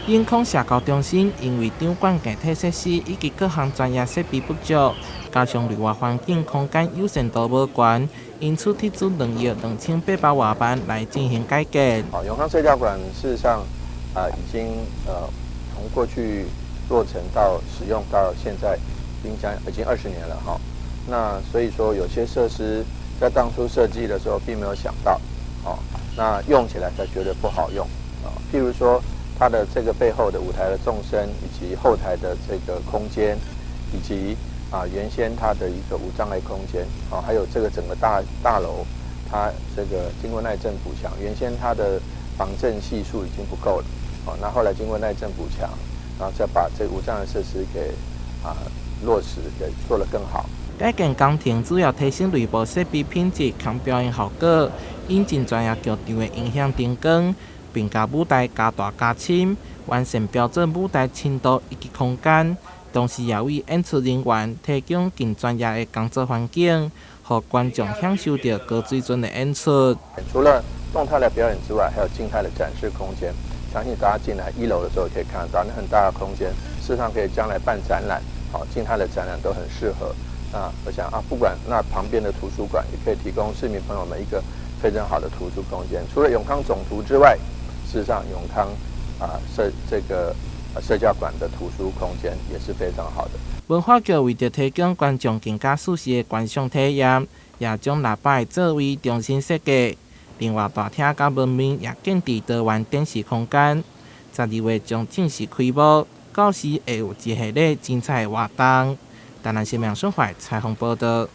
永康社交中心因為場館硬體設施以及各項專業設備不足，加上內外環境空間友善度無懸，因此斥資2億2800外萬來進行改建。好，永康社教館事實上啊，已經從過去落成到使用到現在，已經20年了哈。那所以說有些設施在當初設計的時候並沒有想到，哦，那用起來才覺得不好用啊。譬如說，它的這個背後的舞台的縱深，以及後台的這個空間，以及啊原先它的一個無障礙空間，啊，還有這個整個大大樓，它這個經過耐震補強，原先它的防震係數已經不夠了，哦，那後來經過耐震補強，然後再把這個無障礙設施給啊落實，給做得更好。改建工程主要提升內部設備品質佮表演效果，引進專業劇場的音響燈光，並共舞台加大加深，完善標準舞台深度以及空間，同時也為演出人員提供更專業的工作環境，予觀眾享受著高水準的演出。除了動態的表演之外，還有靜態的展示空間。相信大家進來一樓的時候可以看得到，那很大的空間，事實上可以將來辦展覽，好，靜態的展覽都很適合。那我想啊，不管那旁邊的圖書館，也可以提供市民朋友們一個非常好的圖書空間。除了永康總圖之外，事實上，永康啊社這個社教館的圖書空間也是非常好的。文化局為著提供觀眾更加舒適的觀賞體驗，也將喇叭的座位重新設計。另外，大廳佮門面也建置多元展示空間。12月將正式開幕，到時會有一系列精彩的活動。台南新聞孫懷採訪報導。